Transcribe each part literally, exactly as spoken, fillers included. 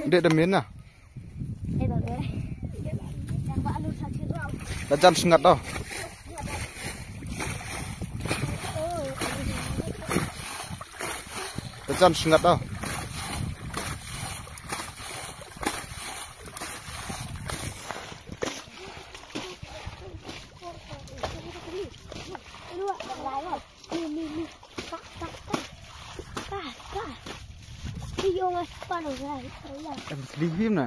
Dek da min na. Da jan sngat tau. Da jan sngat tau. Em kli him na.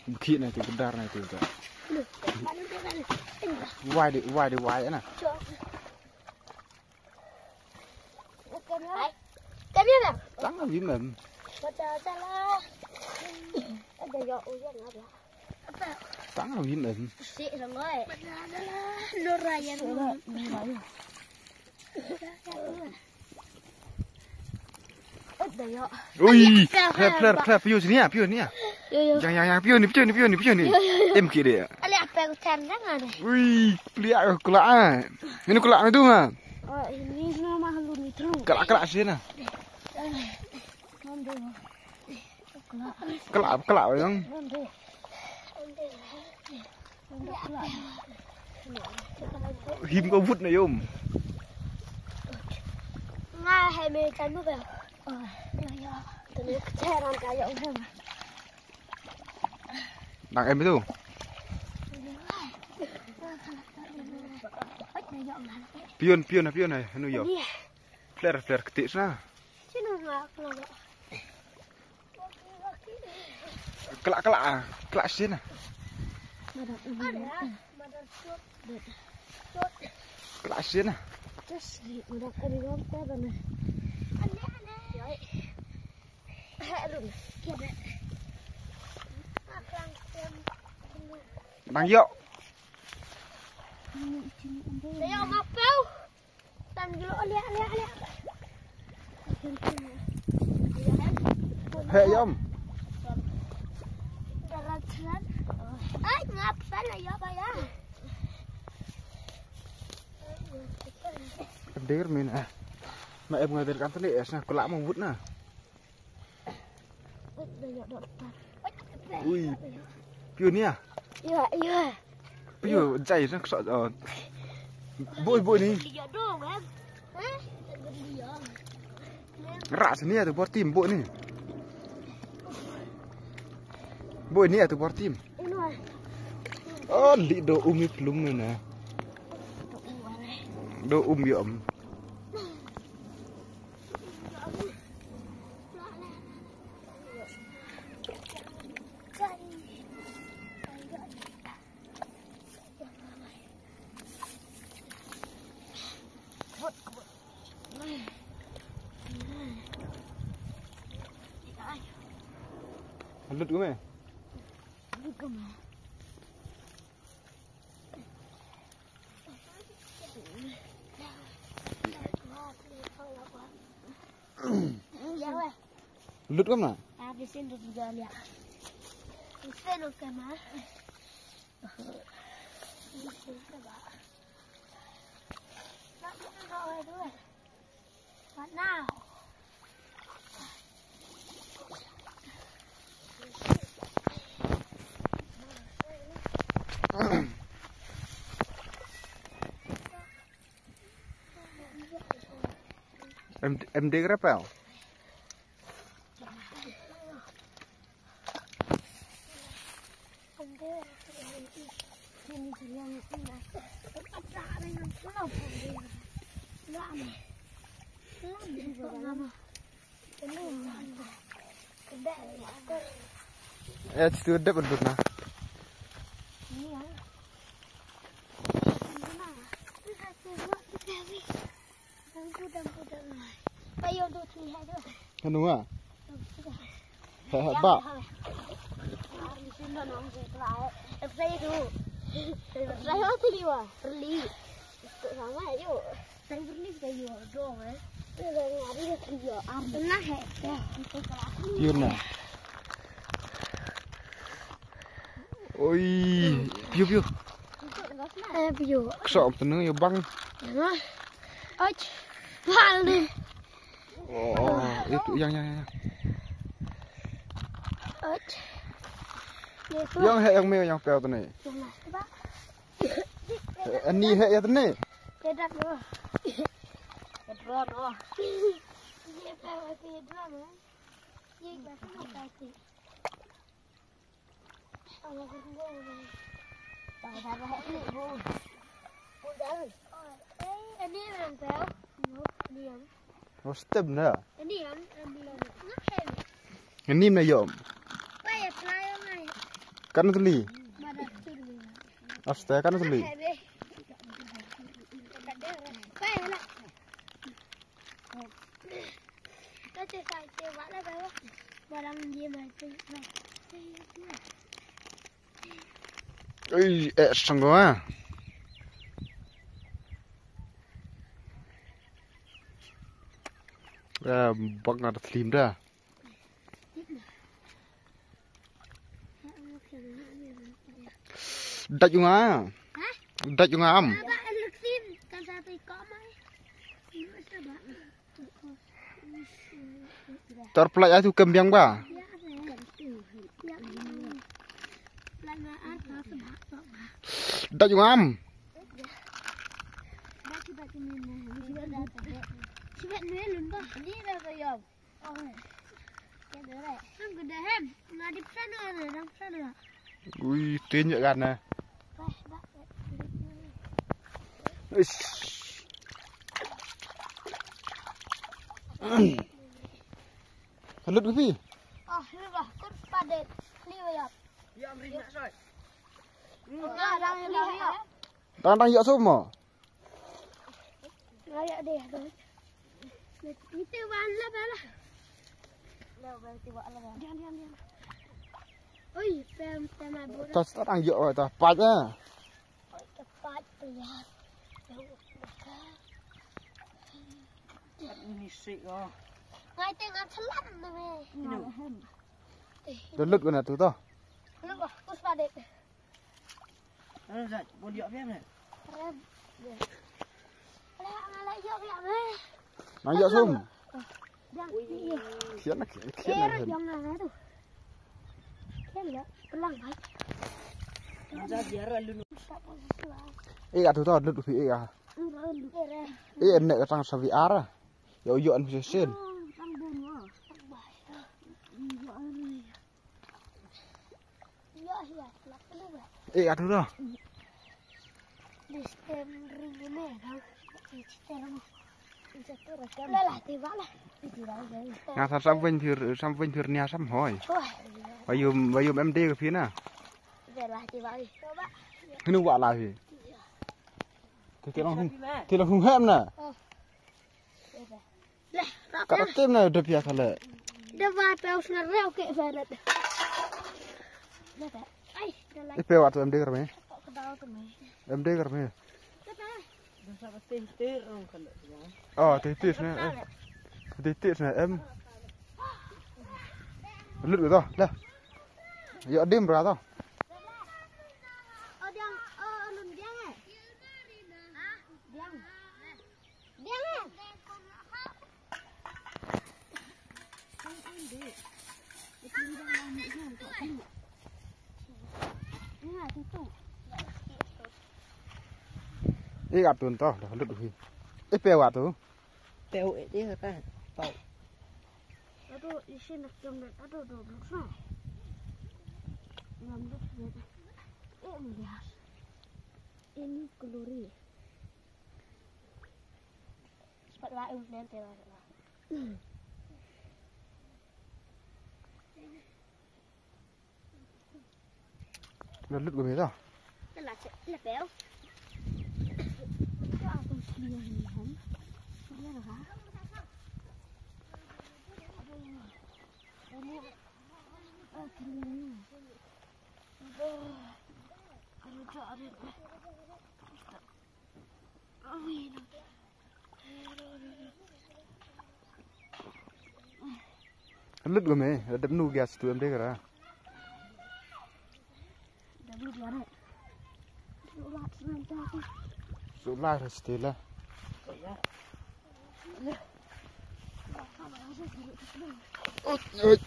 Bukit na tu, kedar na tu. Wai di, wai di, wai na. Tang wi mem. Tang wi mem. Ui, pler, pler, pler, pio sini ya, pio ni ya. Yang, yang, yang, pio ni, pio ni, pio ni, pio ni. Em ki dia. Ui, plia kelak ah. Ini kelak itu mah. Kelak, kelak sini. Kelak, kelak yang. Him ka wut na yom. Nga hai me chan mu ba. Tene kcheran ka yom. Nang em itu. Pion, pion, pion, anu yom. Fler, fler ketik sana. Sino nga kelak. Kelak, kelak ah. Kelak sini. Kelak sini. Bang yok. Tang gilo, liak, liak, liak. He yom. Darat seran. Ai, ngap sana ya, Pak ya. Dir min ah. Ma em ngadir kan tadi es na kelak ma wut na. Ui. Pio ni ah. Iya, iya. Pio jai na kso. Boi, boi ni. Rak sini ah tu bor tim boi ni. Boi ni ah tu bor tim. Oh, di do umi plum ni na. Do um yom. Lut ko me. Lut ko ma? What now? Em, em dek rapel. Eh, situ ada bedut nah. Anu ah. He, he, ba. Yun na. Oi, piu, piu. Eh, piu. Ksok tenu ya bang. Ach, palu. Oh, itu yang yang yang. Ach. Yang heh yang me yang pel tane. Ani heh ya tane. Kedat lo. Kedat lo. Ye pel kedat lo. Ye pel kedat. Hostem na. Ini na yom. Kan tuli. Asta kan tuli. Ei, eh, sangwa. Eh, bak na tlim da. Dach nga. Dach nga am. Tor plai atu kem biang ba. Dach nga am. Ui, tin ya kan na. Ish. Halut kopi. Tang tang yok semua. Oi, pem pem abu. Tas tarang yok tas pat ah. Oi, ke pat ya. Ini sik oh. Ngai tengah selam na me. Dah lut kena tu toh. Lut bah, kus padik. Nang ïoh sum. Khian na khian khian na khian. Eh, atu to lut phi eh. Eh, ne ka tang sa vi ar. Yo yo an phi sen. Eh, atu to. Nga sa sam wen phir sam wen phir nia sam hoi. Wayum wayum em de ka phi na. Hinu wa la phi. Te te long hung te long hung hem na. Ka tim na de pia kale. De ba tau snar reu ke barat. Ai, de la. Ipe wa tu em de kar me. Em de kar me. Oh, teh teh sne. Teh teh sne em. Lut to la. Yo dim bra to. Eh, ap tun to, dah lut hui. Eh, pe wa tu. Pe u eh, dia kata. Pau. Aduh, isi nak jom nak, aduh, aduh, aduh, aduh. Ngam lut hui. Eh, melihat. Ini keluri. Cepat lah, um, nanti lah. Lut lut gumi to. Lut gumi, dep nu gas tu em de kara. Sulah stila. Oi, oi.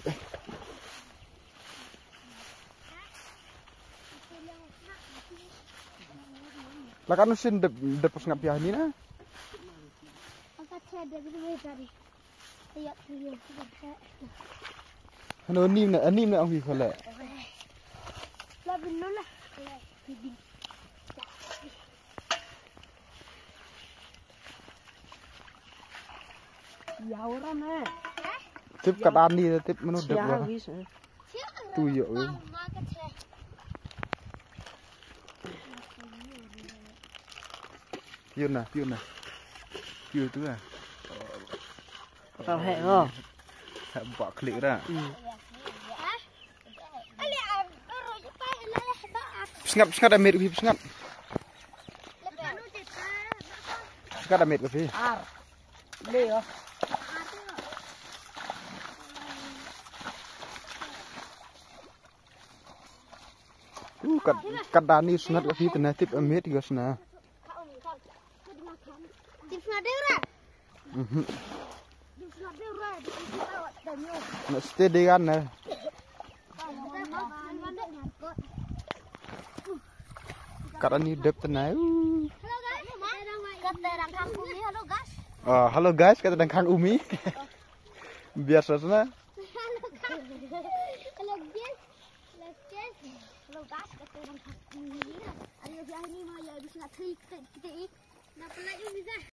La katno sien dep, dep sngap ïa hangne na? Hano nim na, nim na ong hi khale. Tip ka dan ni, tip mano dep wa. Tu yo. Piu na, piu na. Piu tu ah. Tao hek ko. Hek bak klik ra. Sngap, sngap da met ko phi, sngap. Sngap da met ko phi. Ar. Le yo. Uh, kat, kat dani sngap ko phi, tena tip a met ko sna. Tip sngap de ra. Mhm. Tip sngap de ra. Na steady kan na. Kat ani dep tena. Uh. Hello guys. Kat dang khang umi. Hello guys. Ah, hello guys, kat dang khang umi. Biasa sna. Hello guys. Hello guys. Hello guys, kat dang khang umi. Ayo biar ni ma ya di sini kita kita ik. Na pelai ini dah.